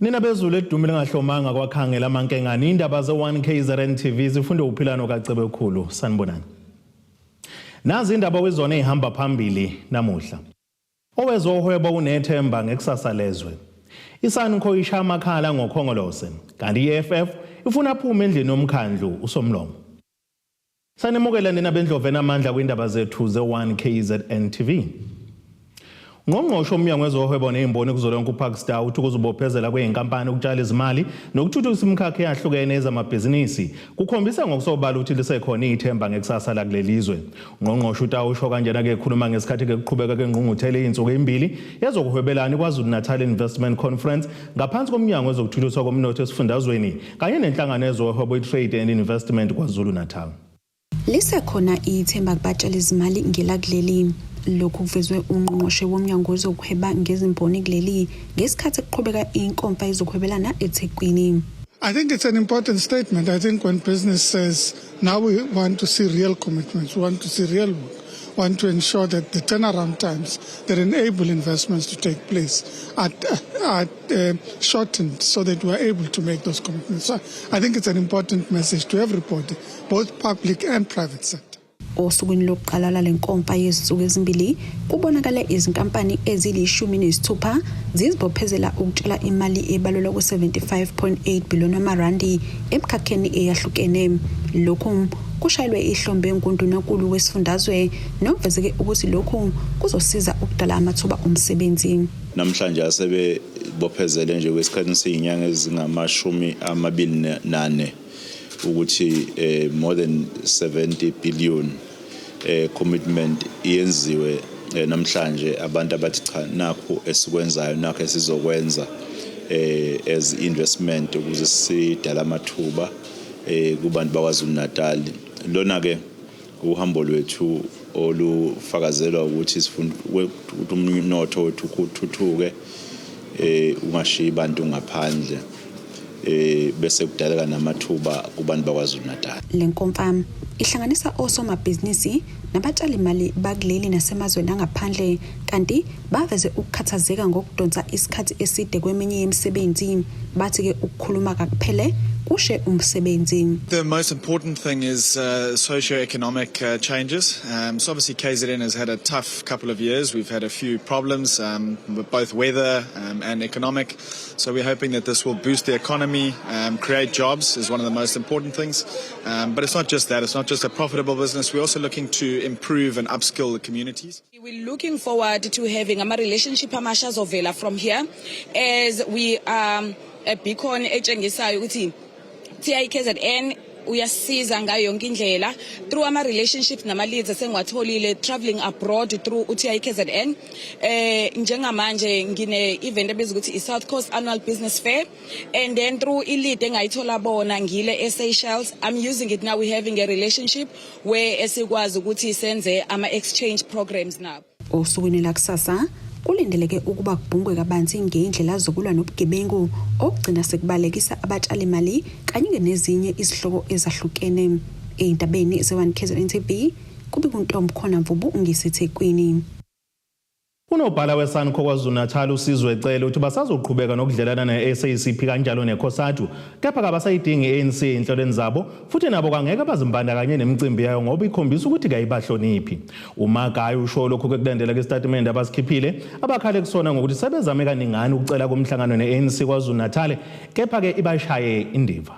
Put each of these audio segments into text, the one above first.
Nina bezulu edumile ngahlomanga kwakhangela amankengane indaba ze-1 KZN TV zifunde uphilano kaCebekhulu sanibonani. Nazi indaba kwizona ezihamba phambili namuhla. Owezohwebo unethemba ngekusasa lezwe. ISANCO isha amakhala ngoKhongolose kanti i-EFF ifuna aphume endlini yomkhandlu uSomlomo. Sanimukela nina bendlovu enamandla kwindaba zethu ze-1 KZN TV. Ungqongqoshe womnyango wezohwebo nezimboni kuzolonke uParkstar uthi ukuzibophezela kweyinkampani ukutshala izimali nokuthuthukisa imikhakha eyahlukene ezamabhizinisi kukhombisa ngokusobala ukuthi lisekhona ithemba ngekusasa lakuleli zwe. Ungqongqoshe uTau usho kanjena-ke ekhuluma ngesikhathi-ke kuqhubeka kengqungquthela eyinsuku ezimbili yezokuhwebelana iKwaZulu-Natal Investment Conference ngaphansi komnyango wezokuthuthukiswa komnotho esifundazweni kanye nenhlangano yezohwebo i-Trade and Investment KwaZulu-Natal. Lisekhona ithemba kubatshalizimali ngelakuleli. Lokhu kuvezwe ungqongqoshe womnyango wezokuhweba ngezimboni kuleli ngesikhathi kuqhubeka inkomfa yezokuhwebelana eThekwini. I think it's an important statement. I think when business says now we want to see real commitments, we want to see real work, want to ensure that the turnaround times that enable investments to take place are shortened so that we are able to make those commitments. So I think it's an important message to everybody, both public and private sector. Osukwini lokuqala lale nkomfa yezinsuku ezimbili kubonakale izinkampani ezili-16 zizibophezela ukutshala imali ebalelwa ku-75.8 billion wamarandi emkhakheni eyahlukene. Lokhu kushayelwe ihlombe ngundunankulu wesifundazwe nokuvezeke ukuthi lokhu kuzosiza ukudala amathuba omsebenzi. Namhlanje asebebophezele nje kwesikhathi seyinyanga ezingamashumi 24 ukuthi more than 70 billion commitment iyenziwe namhlanje. Abantu abathi cha, nakho esikwenzayo, nakho esizokwenza as investment ukuze sidala amathuba kubantu bakwaZulu Natal. Lona ke uhambo lwethu olufakazelwa ukuthi sifuna ukuthi umnotho wethu uthuthuke, ungashiyi abantu ngaphandle, bese kudaleka namathuba kubantu bakwaZulu Natal. Le nkomfa ihlanganisa osomabhizinisi nabatshalimali bakuleli nasemazweni angaphandle, kanti baveze ukukhathazeka ngokudonsa isikhathi eside kweminye yemisebenzi. Bathi-ke ukukhuluma kakuphele kushe umsebenzi. The most important thing is socio-economic changes. So obviously KZN has had a tough couple of years. We've had a few problems with both weather and economic. So we're hoping that this will boost the economy, create jobs is one of the most important things. But it's not just that. It's not just a profitable business. We're also looking to improve and upskill the communities. We're looking forward to having ama relationship amasha azovela from here as we a beacon etshengisayo ukuthi TIKZN uyasiza ngayo yonke indlela through ama relationships nama leads esengiwatholile traveling abroad through uTIKZN. Njengamanje ngine event ebizwa ukuthi i-South Coast Annual Business Fair, and then through i-lead engayithola bona ngile e-Seychelles, I'm using it now. We're having a relationship where esikwazi ukuthi senze ama exchange programs now. Osukwini lakusasa kulindeleke ukuba kubhungwe kabanzi ngey'ndlela zokulwa nobugebengu okugcina sekubalekisa abatshalimali kanye nezinye izihloko ezahlukene. Ey'ndabeni ze-1 KZN TV kube kuntombi khona Mvubu ngiseThekwini. Unobhala weSANCO KwaZulu-Natal uSizwe Cele uthi basazoqhubeka nokudlelana ne-SACP kanjalo neCOSATU, kepha kabasayidingi i-ANC ey'nhlelweni zabo futhi nabo kangeke bazimbandakanye nemicimbi yayo ngoba ikhombisa ukuthi kayibahloniphi. UMagayi usho lokhu kulandela kwesitatimende abasikhiphile abakhale kusona ngokuthi sebezame kaningana ukucela komhlangano ne-ANC KwaZulu-Natal, kepha-ke ibashaye indiva.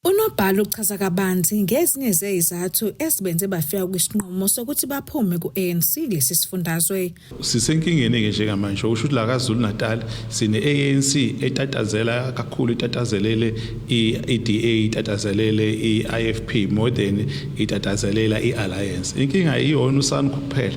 Unobhala uchaza kabanzi ngezinye zezizathu ezibenze bafika kwisinqumo sokuthi baphume ku-ANC kulesi sifundazwe. Sisenkingeni-ke njengamanje, okusho ukuthi la KwaZulu Natal sine-ANC etatazela kakhulu, itatazelele i-DA, itatazelele i-IFP more than itatazelela i-alliance. Inkinga iyona uSANCO kuphela,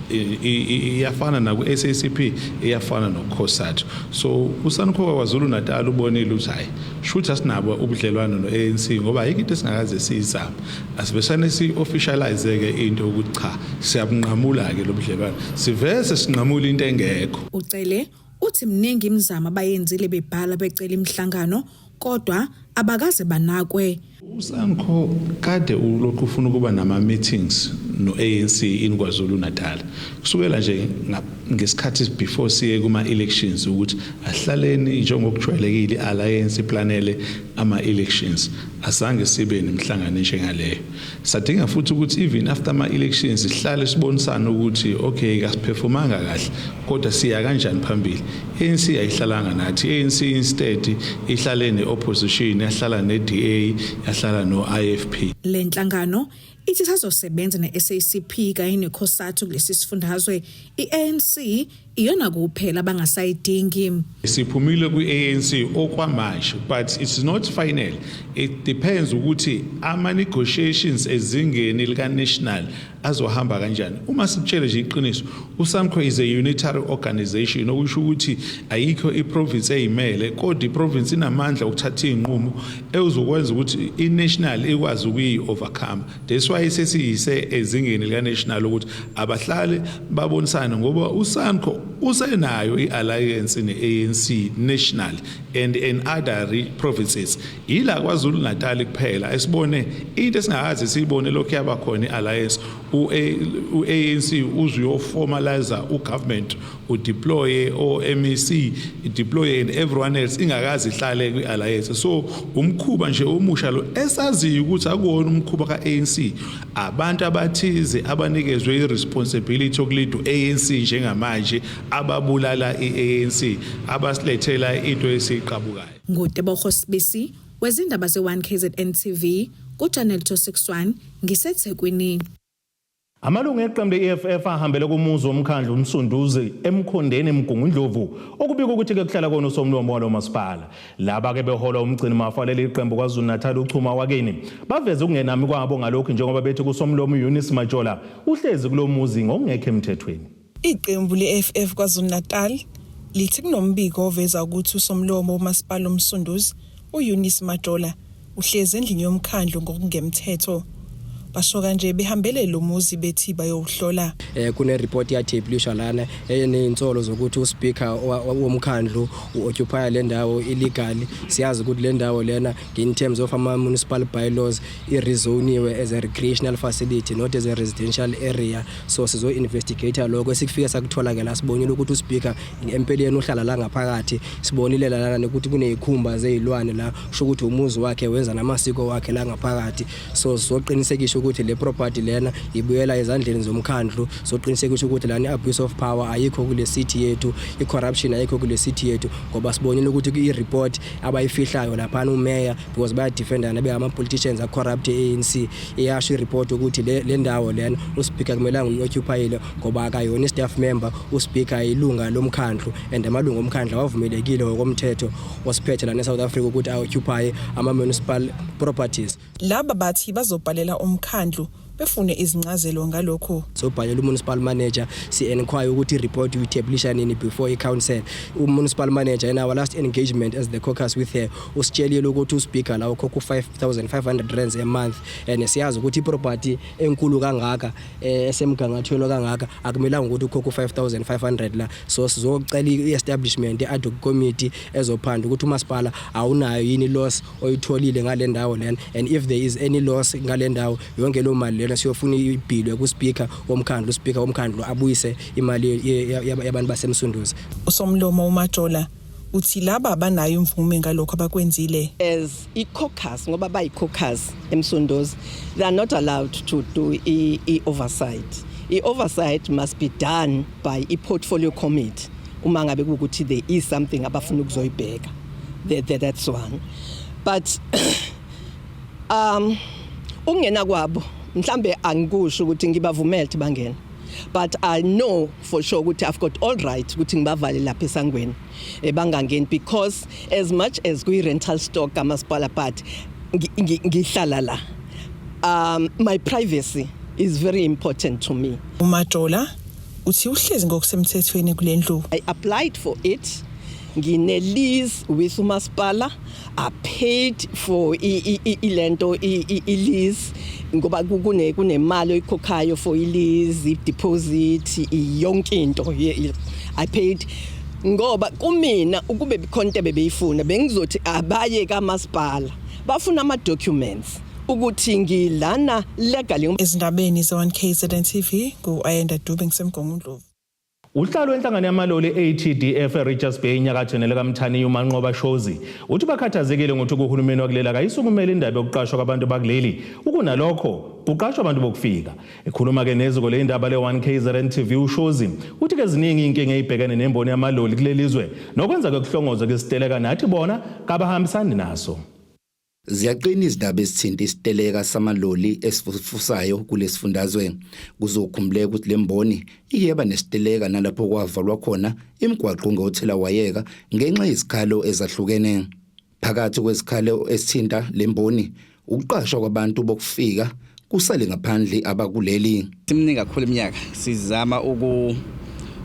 iyafana naku-SACP, iyafana noCOSATU. So uSANCO KwaZulu Natal ubonile ukuthi hayi, shuthi asinabo ubudlelwano no-ANC ngoba ayikho into esingakaze siyizame. Asivesane si-officialize-ke into ukuthi cha, siyabunqamula-ke lo budlelwano, sivese sinqamula into engekho. Ucele uthi mningi imizamo abayenzile bebhala becela imihlangano. Kodwa abakaze banakwe. USANCO kade ulokhu ufuna ukuba nama-meetings no-ANC in KwaZulu Natal kusukela nje ngesikhathi before siye kuma-elections, ukuthi ahlaleni njengokujwayelekile, i-alliance iplanele ama-elections. Azange sibe nemihlangano njengaleyo. Sadinga futhi ukuthi even after ama-elections sihlale sibonisane ukuthi okay, kasiperformanga kahle, kodwa siya kanjani phambili. ANC ayihlalanga nathi. ANC instead ihlale ne-opposition, yahlala ne-DA, yahlala no-IFP. Le nhlangano ithi isazosebenza ne-SACP kanye neCOSATU kulesi sifundazwe. I-ANC iyona kuphela abangasayidingi. Siphumile kwi-ANC okwamanje, but it's not final. It depends ukuthi ama-negotiations ezingeni lika-national azohamba kanjani. Uma sikutshele nje iqiniso, uSANCO is a unitary organization, okusho ukuthi ayikho iprovince eyimele, kodwa iprovince inamandla okuthatha iy'nqumo ezokwenza ukuthi i-national ikwazi ukuyi-overcome. That's why sesiyise ezingeni lika-national ukuthi abahlale babonisane, ngoba uSANCO usenayo i-alliance ne-ANC national and in other provinces. Ila KwaZulu Natal kuphela esibone into esingakaze siyibone lokhu yaba khona i-alliance, u-ANC uzuyoformalize ugovernment, udeploye o-MEC, deploy and everyone else ingakaze ihlale kwi-alliance. So umkhuba nje omusha lo esaziyo ukuthi akuwona umkhuba ka-ANC. Abantu abathize abanikezwe i-responsibility yokuleada u-ANC njengamanje ababulala i-ANC, abasilethela into esiyiqabukayo. NguTebogo Sibisi wezindaba ze-1 KZN TV ku-Channel 261, ngiseThekwini. Amalungu eqembu le-EFF ahambele kumuzi womkhandlu uMsunduzi eMkhondeni, eMgungundlovu, okubikwa ukuthi ke kuhlala kona usomlomo walo masipala. Laba ke beholwa umgcini mafa leli qembu KwaZulu Natal, uChuma Wakeni, baveze ukungenami kwabo ngalokhu, njengoba bethi kusomlomo Eunice Majola uhlezi kulo muzi ngokungekho emthethweni. Iqembu le-EFF KwaZulu-Natal lithi kunombiko oveza ukuthi usomlomo womasipala uMsunduzi, u-Eunice Majola, uhlezi endlini yomkhandlu ngokungemthetho. Basho kanje behambele lo muzi bethi bayowuhlola. Kune report yatabulishwa lana enezinsolo zokuthi uspeaker womkhandlu uoccupy le ndawo illegally. Siyazi ukuthi le ndawo lena, in terms of ama municipal bylaws, irezoniwe as a recreational facility, not as a residential area. So sizo investigate lokho. Esikufika sakuthola ke la, sibonile ukuthi uspeaker empeleni uhlala la ngaphakathi. Sibonile lana ukuthi kunezikhumba zezilwane la, kusho ukuthi umuzi wakhe, wenza namasiko wakhe la ngaphakathi. So sizoqinisekisa ukuthi le property lena ibuyela ezandleni zomkhandlu. Soqinisekisa ukuthi lana i-abuse of power ayikho kule city yethu, i-corruption ayikho kule city yethu, ngoba sibonile ukuthi i-report abayifihlayo laphana umeya, because bayadefendana bengama-politicians a-corrupt e-ANC, iyasho i-report ukuthi le ndawo lena uspeaker kumelanga uyi-occupyile ngoba akayona i-staff member. Uspeaker ilunga lomkhandlu, and amalungu omkhandlu awavumelekile ngokomthetho osiphethe lana e-South Africa ukuthi a-occupy ama-municipal properties. Laba bathi bazobhalela umkhandlu befune izincazelo ngalokho. Sobhalela umunicipal manager, si-enquire ukuthi i-report uyitablisha nini before i-council. Umunicipal manager, in our last engagement as the caucus with her, usitshelile ukuthi uspeaker la ukhokha u-5500 rands a month, and siyazi ukuthi iproperty enkulu kangaka, esemgangathweni kangaka, akumelanga ukuthi ukhokhe u-5500 la. So sizocela i-establishment i-ad hoc committee ezophanda ukuthi umasipala awunayo yini loss oyitholile ngale ndawo lena, and if there is any loss ngale ndawo, yonke loo mali lena siyofuna ibhilwe kuspeaker womkhandlu, uspeaker womkhandlu abuyise imali yabantu baseMsunduzi. Usomlomo uMajola uthi laba abanayo imvume ngalokho abakwenzile. As i-caucus, ngoba bayi-caucus eMsunduzi, they are not allowed to do i-oversight. I-oversight must be done by i-portfolio committee uma ngabe kuwukuthi there is something abafuna ukuzoyibheka. That's one. But ukungena kwabo, mhlambe angikusho ukuthi ngibavumele ukuthi bangene, but I know for sure ukuthi I've got all right ukuthi ngibavale lapha esangweni, bangangeni, because as much as kuyi rental stock kamasipala, but ngihlala la. My privacy is very important to me. UMajola uthi uhlezi ngokusemthethweni kule ndlu. I applied for it. Ngine lease with umasipala. I paid for ilento i lease, ngoba kunemali oyikhokhayo for i-lease, i-deposit, yonke into. I paid. Ngoba kumina ukube bikhonto bebeyifuna bengizothi abaye kamasipala bafuna ama documents ukuthi ngilana legally. Ezindabeni ze-1 KZN TV ngu-Ayanda Dube ngiseMgungundlovu. Uhlalo wenhlangano yamaloli ATDF eRichards Bay enyakatho nelikaMthaniya uManqoba Shozi uthi bakhathazekile ngokuthi kuhulumeni wakuleli akayisukumele indaba yokuqashwa kwabantu bakuleli ukunalokho kuqashwa abantu bokufika. Ekhuluma-ke neziko ley'ndaba le-1 KZN TV uShozi uthi ke ziningi iy'nkinga ey'bhekene nemboni yamaloli kuleli zwe nokwenza ke kuhlongozwe kwesiteleka nathi bona kabahambisani naso. Ziyaqina izindaba ezithinta isiteleka samaloli esifufusayo kulesifundazwe. Kuzokhumbuleka ukuthi lemboni ike yaba nesiteleka nalapho kwavalwa khona imigwaqo ngothelawayeka ngenxa yezikhalo ezahlukene. Phakathi kwezikhalo esithinta lemboni ukuqashwa kwabantu bokufika kusale ngaphandle abakuleli. Iminingi kakhulu iminyaka sizama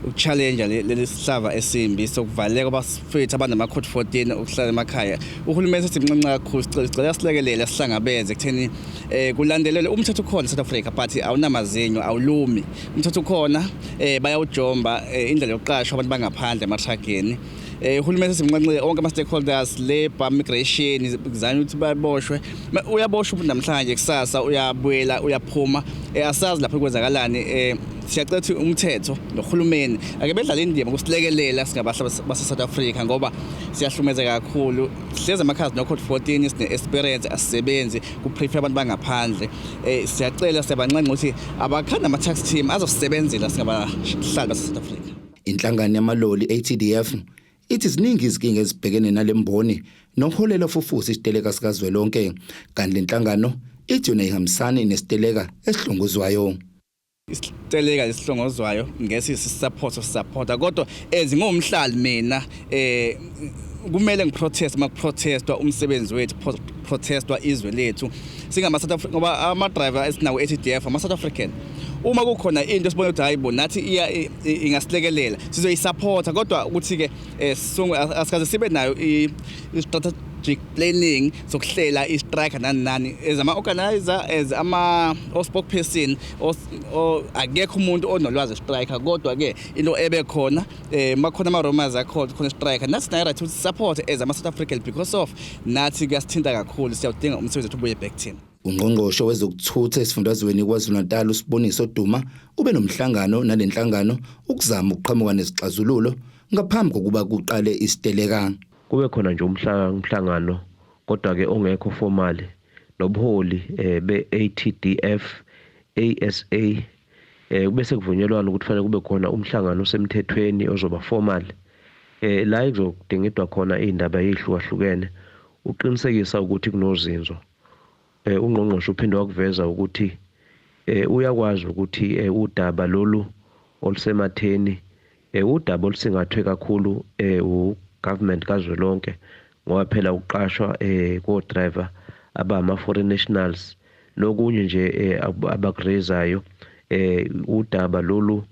ukuchallenge leli sihlava esimbi sokuvaleka abafethu abanama-code 14 ukuhlala emakhaya. Uhulumeni sethi mncinci kakhulu, sicela silekelele sihlangabeze ekutheni kulandelelwe umthetho ukhona e-South Africa, but awunamazinyo, awulumi umthetho ukhona, bayawujomba indlela yokuqashwa abantu bangaphandle ematrageni. Uhulumeni sesimnxenxile onke ama-stakeholders, labour, migration, kuzanywa ukuthi baboshwe. Uyaboshwa umuntu namhlanje, kusasa uyabuyela uyaphuma, asazi lapho kwenzakalani. Siyacela ukuthi umthetho nohulumeni ake bedlale indima kusilekelela singabahlali base-South Africa ngoba siyahlumezeka kakhulu. Sihlezi emakhaya no-code 14, sine-experience, asisebenzi, kuprefer abantu bangaphandle. Siyacela, siyabanxenxa ukuthi abakhanda ama-task team azosisebenzela singabahlali base-South Africa. Inhlangano yamaloli ATDF ithi ziningi izinkinga ezibhekene nalemboni nokuholela fufusa isiteleka sikazwelonke, kanti lenhlangano ithi yona ihambisani nesiteleka esihlongozwayo. Isiteleka lesihlongozwayo ngesi sisupport sisupporta, kodwa as ngumhlali mina kumele ngiprotest uma kuprotestwa umsebenzi wethu, protestwa izwe lethu singama South Africa, ngoba ama driver esinawo ATDF ama South African. Uma kukhona into esibona ukuthi hayibo nathi iya ingasilekelela, sizoyisupporta, kodwa ukuthi ke asikaze sibe nayo i strategic planning sokuhlela i-strike nani nani as ama organizer, as ama spokesperson, akekho umuntu onolwazi strike, kodwa ke into ebe khona makhona ama rumors akhona khona strike, nathi sinayo right ukuthi support as ama South African because of nathi kuyasithinta kakhulu, siyawudinga umsebenzi wethu ubuye back thina. Ungqongqoshe wezokuthutha esifundazweni KwaZulu-Natal uSiboniso Duma ube nomhlangano nalenhlangano ukuzama ukuqhamuka nesixazululo ngaphambi kokuba kuqale isiteleka. Kube khona nje umhlangano kodwa ke ongekho formal nobuholi be-ATDF ASA, bese kuvunyelwana ukuthi fanele kube khona umhlangano osemthethweni ozoba formal la ekuzodingidwa khona indaba ezihlukahlukene uqinisekisa ukuthi kunozinzo. Ungqongqoshe uphinde wakuveza ukuthi uyakwazi ukuthi udaba lolu olusematheni udaba olusingathwe kakhulu ugovernment kazwelonke, ngoba phela ukuqashwa ko-driver abama-foreign nationals nokunye nje abakurezayo udaba lolu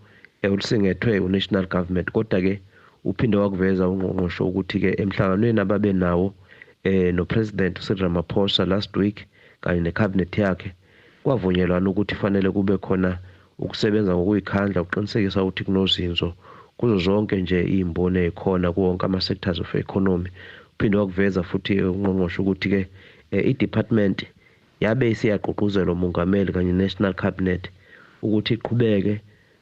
olusingethwe u-national government. Kodwa ke uphinde wakuveza ungqongqoshe ukuthi ke emhlanganweni ababe nawo no-President Cyril Ramaphosa last week kanye necabinet yakhe kwavunyelwana ukuthi fanele kube khona ukusebenza ngokuyikhandla ukuqinisekisa ukuthi kunozinzo kuzo zonke nje izimboni ezikhona kuwo wonke ama-sectors of economy. Uphinde wakuveza futhi ungqongqoshe ukuthi ke i-department yabe isiyagqugquzelwa umongameli kanye national cabinet ukuthi iqhubeke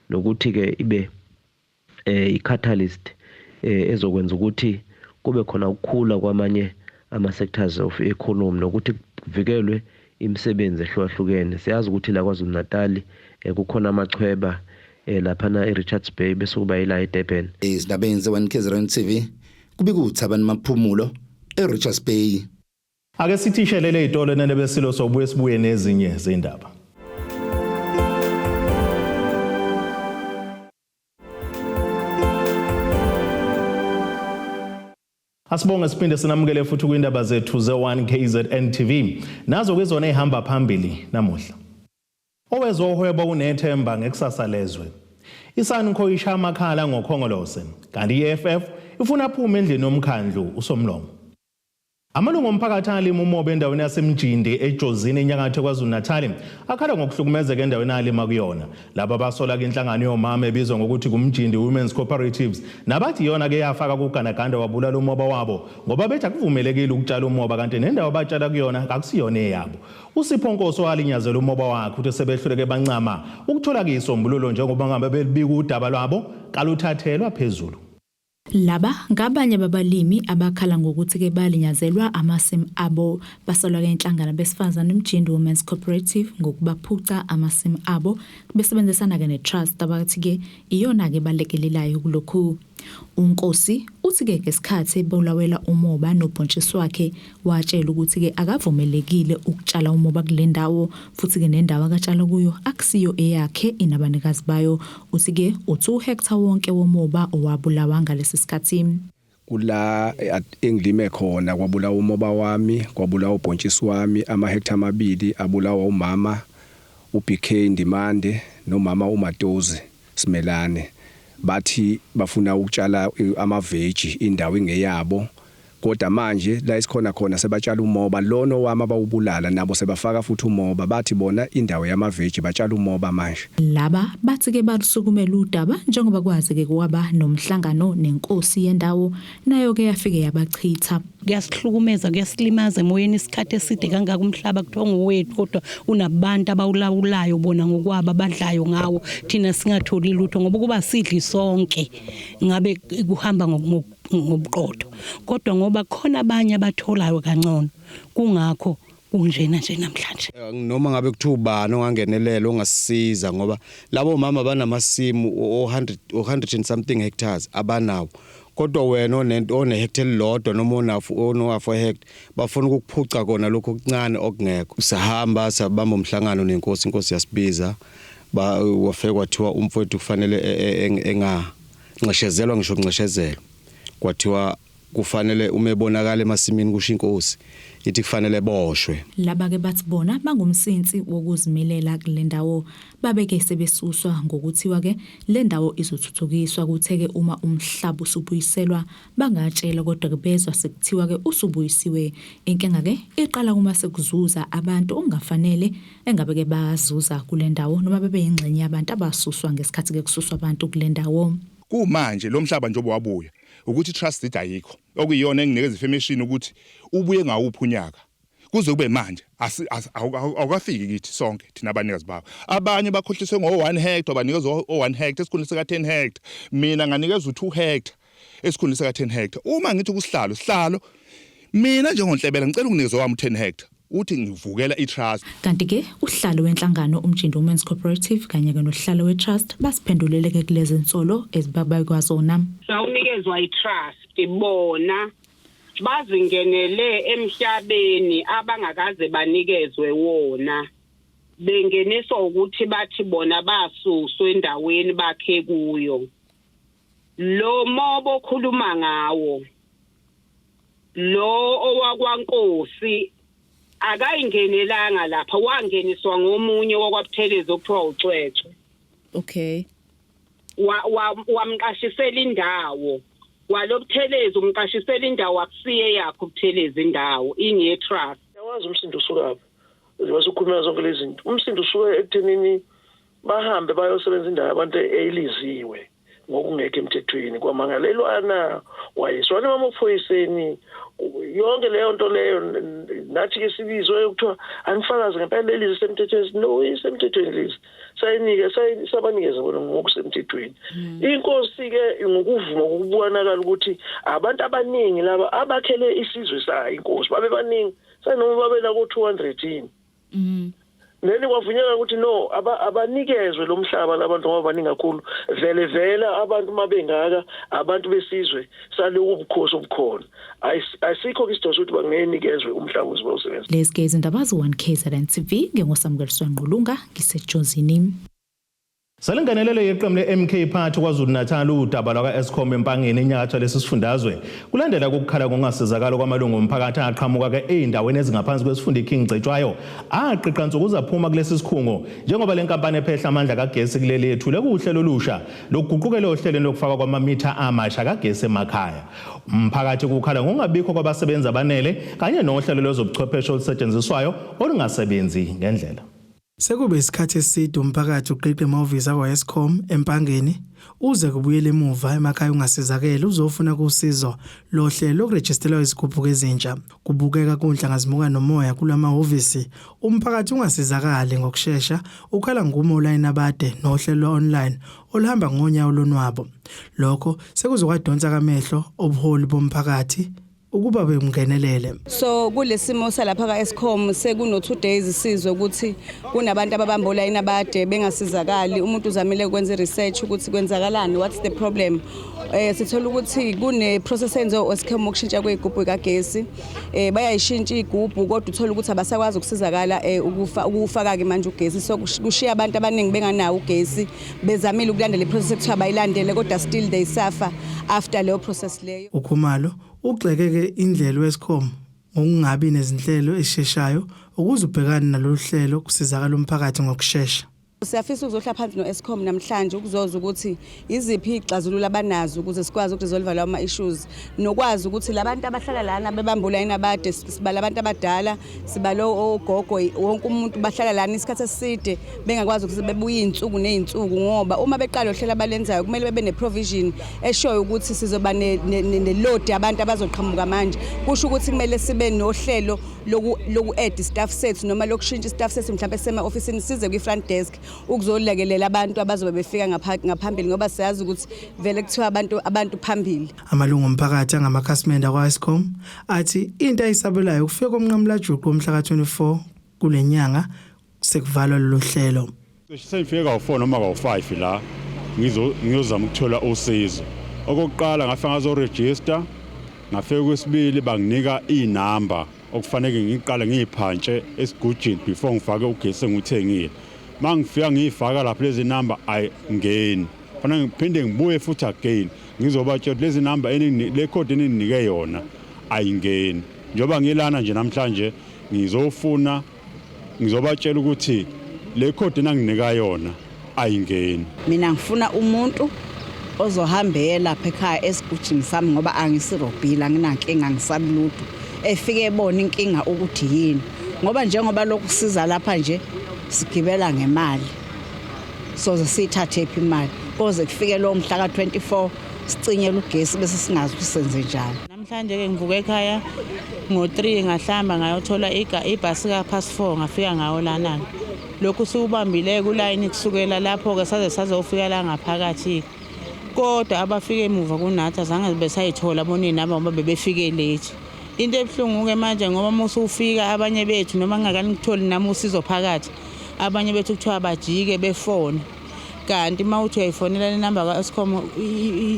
nokuthi ke ibe i-catalyst ezokwenza ukuthi kube khona ukukhula kwamanye ama-sectors of economy nokuthi kuvikelwe imisebenzi ehlukahlukene. Siyazi ukuthi la KwaZulu Natal kukhona amachweba laphana e-Richards Bay bese kuba yila eDurban. Ezindabeni ze-1 KZN TV kubika uThabani Maphumulo eRichards Bay. Ake sithi ishelele izitolo nenebesilo sobuye sibuye nezinye zindaba. Asibonge siphinde sinamukele futhi kwindaba zethu ze-1 KZN TV. Nazo kwizona ezihamba phambili namuhla. Owezohwebo unethemba ngekusasa lezwe. ISANCO isha amakhala ngokhongolose, kanti i-EFF ifuna aphume endlini yomkhandlu usomlomo. Amalungu omphakathi alima umoba endaweni yaseMjindi eJozini enyakatho KwaZulu-Natal akhala ngokuhlukumezeka endaweni alima kuyona. Laba basola ke inhlangano yomama ebizwa ngokuthi kuMjindi Women's Cooperatives nabathi iyona ke yafaka kuganaganda wabulala umoba wabo ngoba bethi akuvumelekile ukutshala umoba kanti nendawo abatshala kuyona akusiyona eyabo. USipho Nkosi owalinyazela umoba wakhe uthi sebehluleke bancama ukuthola ke isombululo njengoba ngabe belibika udaba lwabo kaluthathelwa phezulu. Laba ngabanye babalimi abakhala ngokuthi-ke balinyazelwa amasimu abo. Basolwa-ke inhlangano besifazane uMjindi Women's Cooperative ngokubaphuca amasimu abo besebenzisana-ke ne-trust abathi-ke iyona-ke balekelelayo kulokhu. UNkosi uthi-ke ngesikhathi ebulawela umoba nobhontshisi wakhe watshela ukuthi-ke akavumelekile ukutshala umoba kule ndawo futhi-ke nendawo akatshala kuyo akusiyo eyakhe inabanikazi bayo. Uthi-ke u-2 hectare wonke womoba owabulawa ngalesi sikhathi. Kula engilime khona kwabulawa umoba wami, kwabulawa ubhontshisi wami, amahektha amabili abulawa umama uBK Ndimande nomama uMatozi Simelane. Bathi bafuna ukutshala amaveji indawo ingeyabo, kodwa manje la esikhona khona sebatshala umoba lona owami abawubulala nabo sebafaka futhi umoba, bathi bona indawo yamaveji batshala umoba manje. Laba bathi-ke balusukumela udaba njengoba kwazi-ke kwaba nomhlangano nenkosi yendawo nayo-ke yafike yabachitha. Kuyasihlukumeza, kuyasilimaza emoyeni isikhathi eside kangaka umhlaba kuthiwa ngowethu kodwa unabantu abawulawulayo bona ngokwabo abadlayo ngawo thina singatholi lutho ngoba ukuba sidli sonke ngabe kuhamba ngobuqotho kodwa ngoba khona abanye abatholayo kangcono kungakho kunjena nje namhlanje. Noma ngabe kuthiwa ubani ongangenelela ongasisiza ngoba labo mama banamasimu o-100 o-100 and something hectares abanawo kodwa wena onento onehectare elilodwa noma onohalf hectare bafuna ukukuphuca kona lokho okuncane okungekho. Sahamba sabamba umhlangano nenkosi, inkosi yasibiza, wafike kwathiwa umfowethu kufanele enganxeshezelwa ngisho kunxeshezelwa, kwathiwa kufanele uma ebonakala emasimini kusho inkosi ithi kufanele boshwe. Laba-ke bathi bona bangumsinsi wokuzimilela kule ndawo. Babe-ke sebesuswa ngokuthiwa-ke le ndawo izothuthukiswa. Kuthe-ke uma umhlaba usubuyiselwa bangatshela kodwa-ke bezwa sekuthiwa-ke usubuyisiwe. Inkinga-ke iqala uma sekuzuza abantu okungafanele engabe-ke bazuza kule ndawo noma bebe yingxenye yabantu abasuswa ngesikhathi-ke kususwa abantu kule ndawo. Kumanje lo mhlaba njengoba wabuya ukuthi trust deed ayikho okuyiyona enginikeza information ukuthi ubuye ngawuphi unyaka kuze kube manje awukafiki kithi sonke thina abanikazi bawo. Abanye bakhohliswe ngo-1 hectare, banikezwa o-1 hectare esikhundleni sika-10 hectare, mina nganikezwa u-2 hectare esikhundleni sika-10 hectare. Uma ngithi kusihlalo sihlalo mina njengonhlebela ngicela ukunikezwa wami u-10 hectare, uthi ngivukela i-trust. Kanti-ke uhlalo wenhlangano uMjindi Women's Cooperative kanye-ke nohlalo we-trust basiphendulele-ke kulezi nsolo ezibabekwa zona. Sawunikezwa i-trust bona bazingenele emhlabeni abangakaze banikezwe wona, bengeniswa ukuthi bathi bona basuswe endaweni bakhe kuyo. Lo mobo okhuluma ngawo lo owakwaNkosi akayingenelanga lapha, wangeniswa ngomunye wakwaButhelezi okuthiwa uCwecwe. Wamqashisela indawo waloButhelezi, umqashisela indawo akusiye yakhe uButhelezi, indawo inye trust. Yawazi umsindo usukaphi njengoba zonke lezi zinto, umsindo usuke ekuthenini bahambe bayosebenza indawo yabantu eyiliziwe ngokungekho emthethweni, kwamangalelwana wayiswana emaphoyiseni yonke leyo nto leyo. Nathi-ke sibizwe kuthiwa anifakaze ngempela leli lisemthethweni. No, isemthethweni lezi sayinike sabanikeza bona ngokusemthethweni. Inkosi-ke ngokuvuma kokubonakala ukuthi abantu abaningi laba abakhele isizwe sayo inkosi babe baningi sanoma babe nako-200 yini. Then kwavunyelwa ukuthi no abanikezwe lo mhlaba labantu ngoba baningi kakhulu vele vele abantu mabengaka abantu besizwe saloku ubukhosi obukhona, ayisikho ke isidingo sokuthi bangenikezwe umhlaba ukuze bawusebenza. Lezi ke izindaba ze-1 KZN TV ngingosamukeliswa Ngqulunga ngiseJozini. Selingenelele iqembu le-MK Party KwaZulu-Natal udaba lwaka-Eskom eMpangeni enyakatho lesi sifundazwe kulandela ukukhala ngokungasizakali kwamalungu omphakathi aqhamuka ke ey'ndaweni ezingaphansi kwesifunda iKing Cetshwayo aqiqa nsuku zaphuma kulesi sikhungo njengoba le nkampani ephehla amandla kagesi kuleli yethule kuhlelo olusha lokuguqukela ohlelweni lokufakwa kwamamitha amasha kagesi emakhaya. Umphakathi kukhala ngokungabikho kwabasebenzi abanele kanye nohlelo lwezobuchwepheshe olusetshenziswayo olungasebenzi ngendlela. Sekube isikhathi eside umphakathi uqiqa emahhovisi akwa-Eskom eMpangeni uze kubuyele emuva emakhaya ungasizakele uzofuna kusizo lohlelo lokurejistelwa izigubhu ezintsha. Kubukeka kunhlangazimuka nomoya kulamahhovisi umphakathi ungasizakali ngokushesha ukhala nguma olayini abade nohlelo lwa-online oluhamba ngonyawo lonwabo. Lokho sekuzokwadonsa kamehlo obuholi bomphakathi ukuba bengenelele. So kulesimo salapha ka-Eskom sekuno 2 days sizwe ukuthi kunabantu ababamba olayini abade bengasizakali. Umuntu uzamile ukwenza i-research ukuthi kwenzakalani, what's the problem. Sithola ukuthi kune process enziwa u-Eskom ukushintsha kwey'gubhu kagesi. Bayayishintsha iy'gubhu kodwa uthola ukuthi abasakwazi ukusizakala ukuwufaka-ke manje ugesi. So kushiya abantu abaningi benganawo ugesi, bezamile ukulandela i-process ekuthiwa bayilandele kodwa still they suffer after leyo process leyo. Ukhumalo ugxekeke indlela u-Eskom ngokungabi nezinhlelo ezisheshayo ukuze ubhekane nalolu hlelo kusizakala umphakathi ngokushesha. Siyafisa ukuzohla phansi no-Eskom namhlanje ukuzozwa ukuthi iziphi iy'xazululo abanazo ukuze sikwazi ukuresolve lawo ma-issues, nokwazi ukuthi labantu abahlala lana bebamba olayini abade, sibala abantu abadala, sibala ogogo, wonke umuntu bahlala lana isikhathi eside bengakwazi ukuthi bebuye iy'nsuku ney'nsuku, ngoba uma beqala uhlelo abalenzayo kumele bebe ne-provision eshoyo ukuthi sizoba ne-load yabantu abazoqhamuka manje. Kusho ukuthi kumele sibe nohlelo loku-add staff sethu noma lokushintsha staff sethu mhlawumbe sema-ofisini size kwi-front desk ukuzolekelela abantu abazobe befika ngaphambili, ngoba siyazi ukuthi vele kuthiwa abantu phambili. Amalungu omphakathi angamakhasimende akwa-Eskom athi into ayisabelayo ukufika komnqamulajuqu womhla ka-24 kule nyanga sekuvalwa lolu hlelo. Sengifike kawu-4 noma kawu-5 la ngiyozama ukuthola usizo. Okokuqala ngafika ngazoregister, ngafika kwesibili banginika inamba okufanele ngiqale ngiyiphantshe esigujini before ngifake ugesi engiwuthengile. Mangifika ngiyifaka lapho lezi namba ayingeni. Fanele ngiphinde ngibuye futhi again ngizobatshela lezi namba le code eninginike yona ayingeni. Njengoba ngilana nje namhlanje ngizofuna ngizobatshela ukuthi le code enanginika yona ayingeni. Mina ngifuna umuntu ozohambela lapha ekhaya esigujini sami ngoba angisirobhile, anginankinga, ngisabi lutho. Efike ebona inkinga ukuthi yini, ngoba njengoba lokhu siza lapha nje sigibela ngemali, soze siyithathe phi imali koze kufike lo mhla ka-24 sicinyele ugesi bese singazi ukuthi senze njani. Namhlanje ke ngivuke ekhaya ngo-3 ngahlamba ngayothola ibhasi ka-past 4 ngafika ngawo lana. Lokhu siwubambile kulayini kusukela lapho ke saze sazofika la ngaphakathi. Kodwa abafike emuva kunathi azange besayithola bonina ngoba bebefike late. Into ebuhlungu ke manje ngoba uma usufika abanye bethu noma ngingakanikutholi nami usizo phakathi, abanye bethu kuthiwa bajike befone. Kanti uma uthi uyayifonela le namba ka-Eskom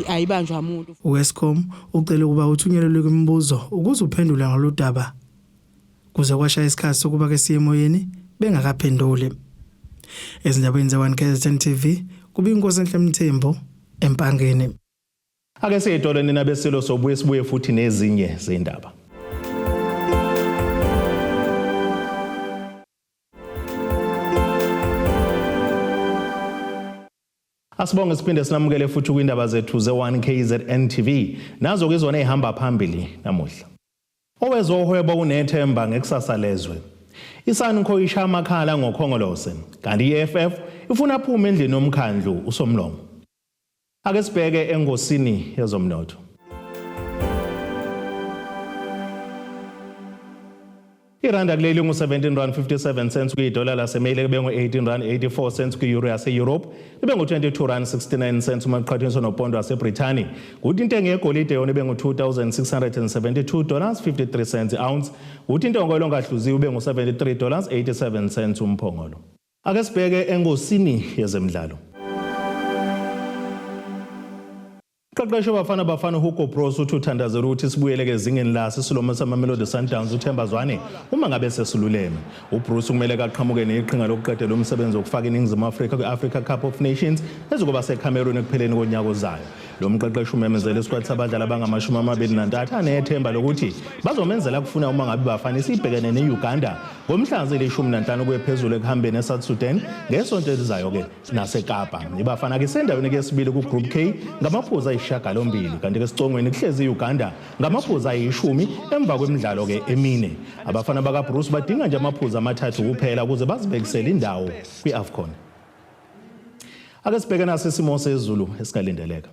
ayibanjwa umuntu. U-Eskom ucele ukuba uthunyelelwe kwimibuzo ukuze uphendule ngalolu daba. Kuze kwashaya isikhathi sokuba ke siye emoyeni bengakaphenduli. Ezindabeni ze-1 KZN TV kubi Inkosi Enhle Mthembu eMpangeni. Ake siyitole nina besilo sobuye sibuye futhi nezinye zindaba. Asibonge siphinde sinamukele futhi kwindaba zethu ze-1 KZN TV. Nazo ke izona ezihamba phambili namuhla. Owezohwebo unethemba ngekusasa lezwe. ISANCO isha amakhala ngokhongolose, kanti i-EFF ifuna aphume endlini yomkhandlu uSomlomo. Ake sibheke engosini yezomnotho. Iranda kuleli ngu-17 rand 57 cents kwidola laseMelika libe ngu-18 rand 84 cents kwi-euro yase-Europe libe ngu-22 rand 69 cents uma kuqhathaniswa nopondo waseBrithani. Kuthi intengo yegolide yona ibe ngu-2672 dollars 53 cents ounce. Kuthi intengo yolongahluziwe ibe ngu-73 dollars 87 cents umphongolo. Ake sibheke engosini yezemidlalo. Umqeqeshi wabafana Bafana Hugo Broos uthi uthandazela ukuthi sibuyele ezingeni laso isilomo samamelodi Sundowns uThemba Zwane uma ngabe sesululeme. UBroos kumele kaqhamuke neqhinga lokuqedela umsebenzi wokufaka iNingizimu Afrika kwi-Africa Cup of Nations ezokuba seCameroon ekupheleni konyaka ozayo. Lo mqeqeshi umemezele isikwati sabadlali abangama-23 anethemba lokuthi bazomenzela kufuna uma ngabe Bafana isibhekene ne-Uganda ngomhla zili-15 kuye phezulu ekuhambeni eSouth Sudan ngesonto elizayo-ke naseKapa. IBafana ke isendaweni yesibili ku-Group K ngamaphuzu ayisishiyagalombili kanti ke esicongweni kuhlezi i-Uganda ngamaphuzu ayishumi emva kwemidlalo ke emine. Abafana bakaBroos badinga nje amaphuzu amathathu kuphela ukuze bazibekisele indawo kwi-AFCON. Ake sibheke naso isimo sezulu esingalindeleka.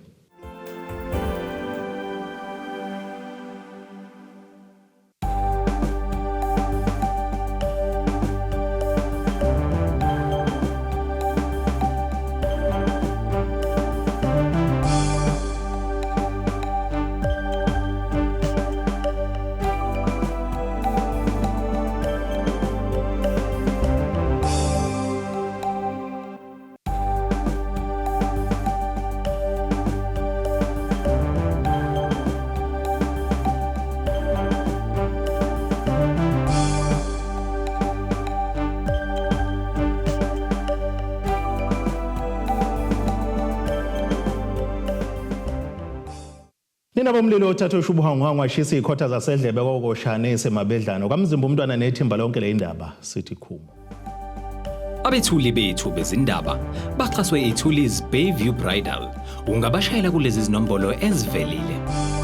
Nina bomlilo othathe ushubuhwanguhwangu washisa izikhotha zasedlebe kokoshane esemabedlana kwamzimba umntwana nethimba lonke le indaba sithi khumo. Abethuli bethu bezindaba baxhaswe iThulis Bayview Bridal. Ungabashayela kulezi zinombolo ezivelile.